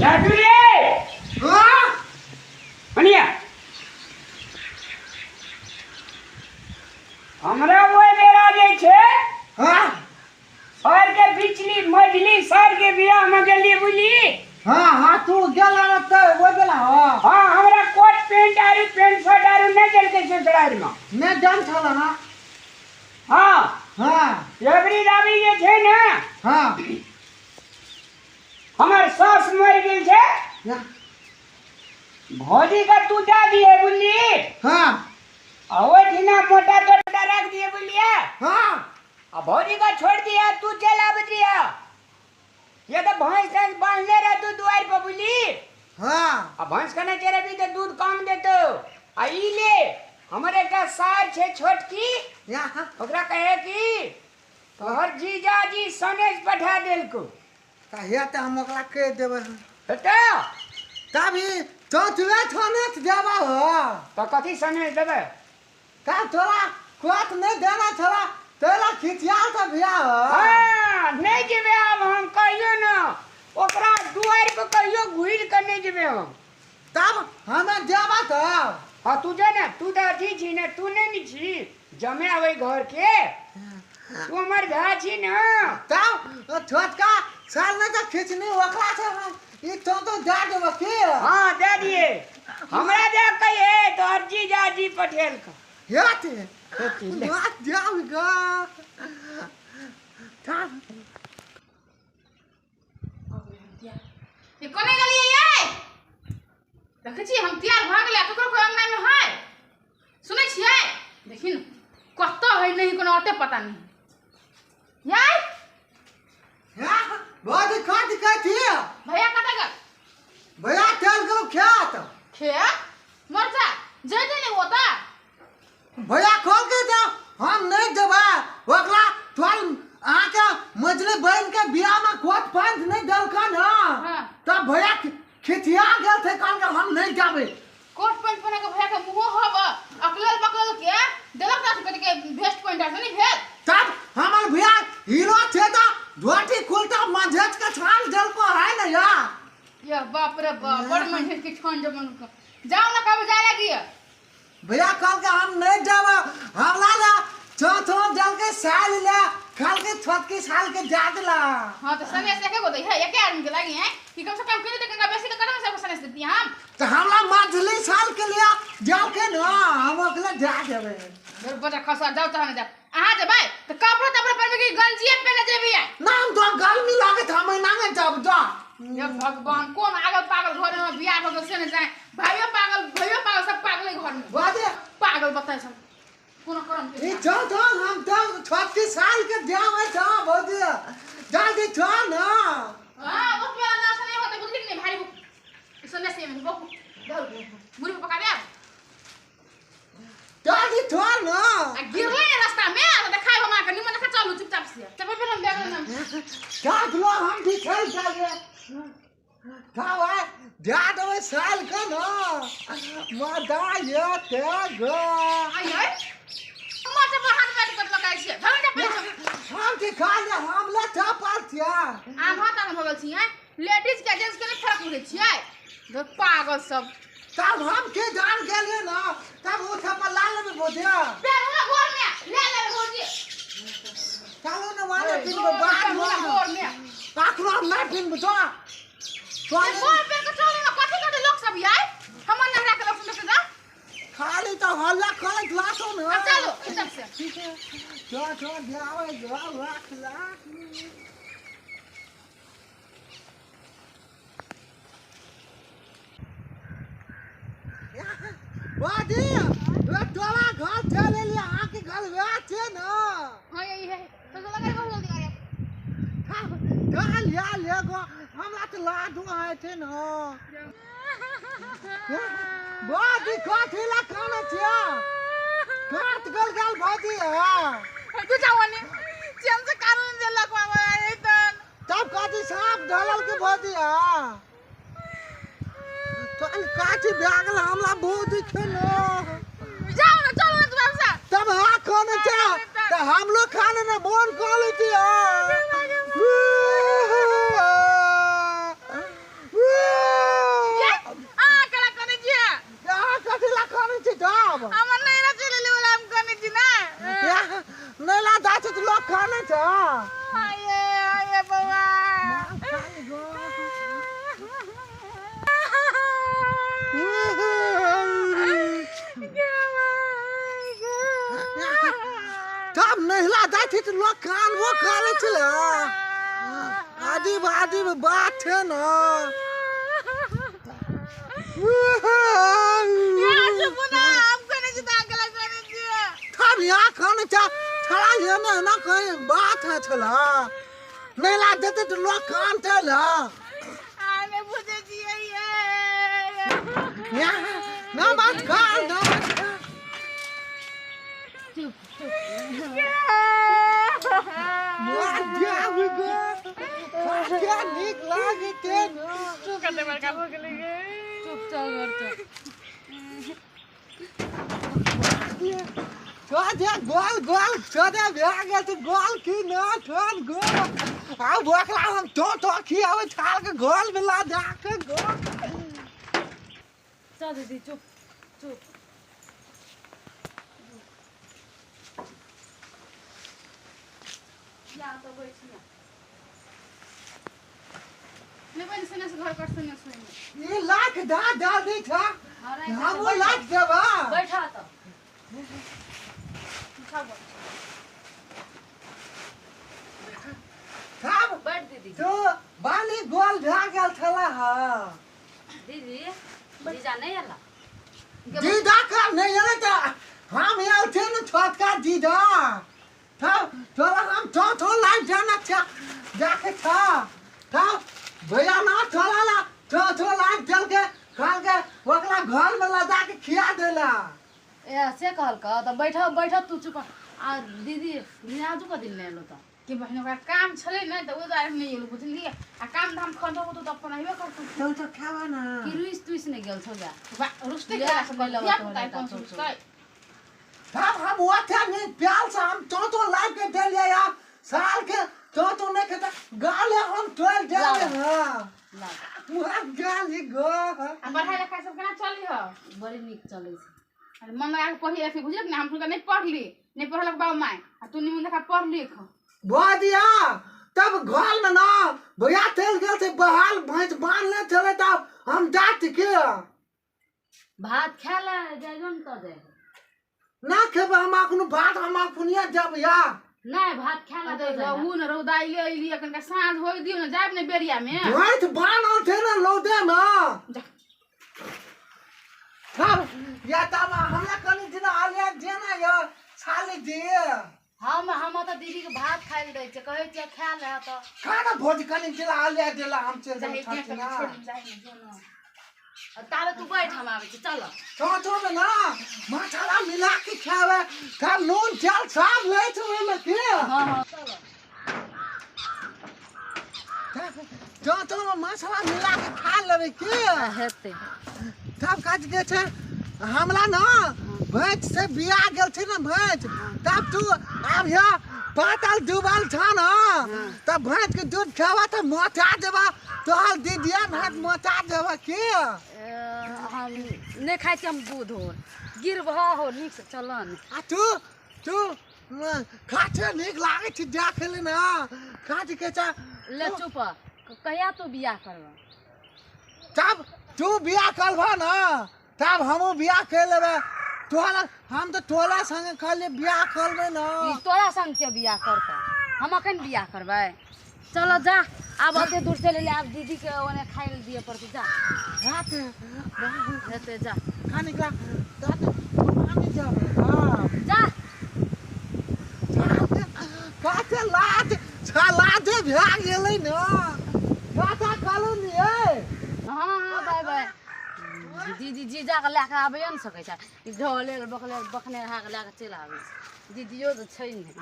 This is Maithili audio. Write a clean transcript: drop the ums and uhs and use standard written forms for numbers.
राजू रे हां मनिया हमरा ओइ बेरा जे छै हां सर के बिचली मझली सर के बियाह में गेली बुझली। हां हां तू गेल त ओइ बेला। हां हां हमरा कोट पैंट आरू पैंट शर्ट आरू नै देलकै ससुराल में। नै जान छल ना। हां हां एबरी दाबी जे छै ना। हां हमर सास मर गेल छै। भौजी का तू दे दिए बुझली। हां आ ओहिठिना मोटा तोटा रख दिए बुझलिए। हां आ भौजी का छोड़ दिया तू चल आबत रिया। ये तो भैंस तैंस बांधले रह तू दुआर पर बुझली। हां आ भैंस के नहीं चरेबी तो दूध कम देतो। आ ई ले हमर एकटा सार छै छोटकी ओकरा कहे कि तोहर जीजाजी सनेस पठा देलको। त हे त हम ओकरा कह देबै। हेतौ तभी चौथवे सनेस देबा हो। त कथी सनेस देबै? का तोरा कोत नहीं देना छला तोरा खिचिया त बियाह हो। हां नहीं जेबे आब हम कहियो न ओकरा दुआर पर कहियो घुरि के नहीं जेबे हम। तब हमें देबा तब। हां तू जा ना तू त अथी छी ना तू नहीं नी छी जमे आवे घर के तू हमर भा छी ना। तब छोटका साल में त खिचनी ओकरा छै ई तो तो दे देबो की। हां दे दिए हमरा दे कहिए तोहर जीजाजी पठेल के। हेते बात जाऊ गा तब ये कोने गेलियै यै? देखै छियै हम तैयार भऽ गेलै ककरो कोइ अंगना में है सुनै छियै? देखी न कतऽ है नहीं कोनो अते पता नहीं यै। भौजी कथी कहै छी? भैया कतऽ गेल? भैया चल गेलौ खेत। खेत मरचा जइते ने ओतऽ। भैया खोल के दे हम नहीं देबै ओकरा। तोहर अहाँके मझली बहिन के बियाह में कोट पैंट नहीं देलकन। हां तब भैया खिचिया गेल थे कहलकै हम नहीं जाबै। कोट पैंट पहिने के भैया के मुँहो हब अकलल बकलल के देलक त कथी के भेस्ट पैंट आर नहीं भेल। तब हमर भैया हीरो छै त धोती खुलता मंझेज के छान देलको है न या। या बाप रे बाप बड़ मंझेज के छान जमन के जाओ ना कब जाय लागी। भैया कहलकै हम नहीं जाब हमरा ला छो छो देलकै साल ले कहलकै छोटकी साल के जा देला। हां त सनेस एके गो दै है एके आदमी के लागी है कि कम से कम के दे के बेसी के करम सबके सनेस देती हम। त हमरा मझली साल के लिए जाओ के न हम ओकरा जा देबै। घर बजा खसा जाओ त हम जा अहाँ जेबै त कपड़ा तपड़ा पहिरबै कि गंजिए पहिने जेबै? ना हम तो गर्मी लागत हम ना जाब जा। हे भगवान कोन आगल पागल घर में बियाह भ गेल से ने जाए। भाइयो पागल भैयो पागल सब पागले घर में। बाजे पागल बताए सब कोनो करम के। ई चल चल हम तो छोटकी साल के जावे छ भौजी जल्दी छ न। हां ओ पेला ना से नहीं होते बुझली नहीं भारी सुनने से में बकु धर मुरी पे पका दे जल्दी छ न। आ गिरले ने रास्ता में आ देखाय हम आके निमन देखा चलू चुपचाप से चप्पल पहिन बैग लेना। का लो हम भी खेल जागे का जा देबै साल के न मदा ये ते ग। आई आई माथे पर हाथ बैठ कर लगाइ छियै धर जा पहिन। हम के खा ले हम ले चप्पल छियै। आम हाथ आम भगल छियै लेडीज के जेंट्स के नहीं फर्क बुझै छियै पागल सब। तब हम के जान गेलियै न तब ओ चप्पल ला लेबै भौजी। पेरू ना गोर में ले लेबै भौजी। चलो न वाले पिनबै बाद में गोर में ककरो हम नहीं पिनबै तो गोर पेन के चलू ना कथी कथी लोक सब यै हमर नहरा के लोक सब जा खाली तो हल्ला करैत लातो न। अब चलो चुपचाप से चल चल जावे जाओ राख लाख। बाजी वे तोरा घर चले ले अहाँ के घर वएह छै न। हां यही है तो लगा रे बहुत जल्दी करे। चल या ले गो हमरा त लाडू आए छै न। बाजी कथी ला कानै छियै? काट गल गेल भौजी। हां तू जाओ ने चैन से कानून देलक बाबा एतन तब कथी सांप ढलल के भौजी। हां चल काठी भए गेल हमरा बहुत दिखे न। जाओ ना चलो ना तुम से तब हां खाने छ त हम लोग खाने न बोन खा लेती। हां छै तऽ लोक कानबो करै छलै। अजीब अजीब बात छै ने। तब यहाँ खाने छा छड़ा ये ने ना कोई बात है छला नहीं ला देते तो लोग कानते ला। आने बुझे छियै ये यहाँ ना बात कर ना बात। चुप चुप क्या नीक लागते न। कते बड़का भ गेलै गे। चुप चल घर चल। छोड़े गोल गोल छोड़े भए गेल छै गोल की न छोड़ गोल आ बोकला हम तो तो खियाबै छाल के गोल मिला जाके गोल। चल दीदी चुप चुप। या तो बैठ ना नहीं बन से घर कर से सुन ये लाख दा डाल दी था हम वो लाख देबा बैठा तो तब बैठ दीदी तो बाली गोल भए गेल छला। हां दीदी जीजा नहीं आला। जीजा का नहीं आला त हम आयल छे न छोटका जीजा तब तोरा हम तो तो लाख जाना छा जाके था तब भैया ना चला ला तो तो लाख जल के खाल के ओकरा घर में ला जाके खिया देला। ए से कहल का त बैठ बैठ तू चुप। आ दीदी नियाजू क दिन ले लो त के बहन ओकरा काम छलै ने त ओ दुआरे नहि एलु बुझलियै। आ काम धाम खंड हो त अपन आइबे करतौ। चल त खावा ना कि रुइस तुइस नै गेल छौ जा रुस्ते के के रुस्ते। तब हम ओथे नहीं प्याल से हम तो तो लाइफ के देलियै यार साल के तो तो नहीं खेता गाले हम टोल देले। हां मुआ गाली गो। आ पढ़ाई लिखाई सब केना चली ह? बड़ी नीक चलै छै। अरे मन लगा के पढ़ी लिखी बुझलक ने। हम सुनका नहीं पढ़ली नहीं पढ़लक बाबू my आ तू निमन देखा पढ़ लिख बोदिया। तब घर में ना भैया चल गेल छै बहाल भैंस बांधले छलै तब हम जात के भात खाला जाइबन त दे ना खेबै हम अखनु भात हम अखुनिया जब या नहीं भात खाला दे रहू न रौदा अइले अइली अखन का साँझ होई दियो न जाब ने बेरिया में भैंस बान्हल छै ने लौदे में तब या तब हमरा कनी दिन आलिया जेना यो छाली दे। हम त दीदी के भात खाइ ले दै छै कहै छै खा ले त खाना भोज कनी दिन आलिया देला हम चल जाई ना। ताबे तू बैठ हम आबै छी चल। चौचो में ना मसाला मिला के खावे तब नून तेल सब लै छै ओहिमे के। हां हां चल चौचो में मसाला मिला के खा लेबै के हेतै। तब काज के छै हमरा ना भैंस से बिया गेल छै ने भैंस तब तू आब या पातल डूबल छ न तब भैंस के दूध खावा त मोटा देबा तोहर दीदिया भात मोटा देबा के। हम नहीं खाइ छी हम दूध हो गिरबह हो नीक से चल न। आ तू तू खाते नीक लागै छै देखै ले ना खाते के छ ले चुप। कहिया तू बियाह करबह? तब तू बियाह करबह न तब हमहूँ बियाह कर लेबै। तोरा हम तो तोरा संगे खाली बियाह करबै न। ई तोरा संग के बियाह करतै? हम अखन बियाह करबै? चलो जा आब ओते दूर से ले ले आब दीदी के ओने खाइ ले दिए पड़तै जा। हेतै हेतै जा खाने का पानी जा। हां जा काते लाज छला जे भए गेलै न काता कहलु नि ए। हां हां बाय बाय। दीदी जीजा के लए के आबैए ने सकै छै। ई ढोले बकले बखने हाक लए के चलि आबै छै। दीदियो तऽ छै ने।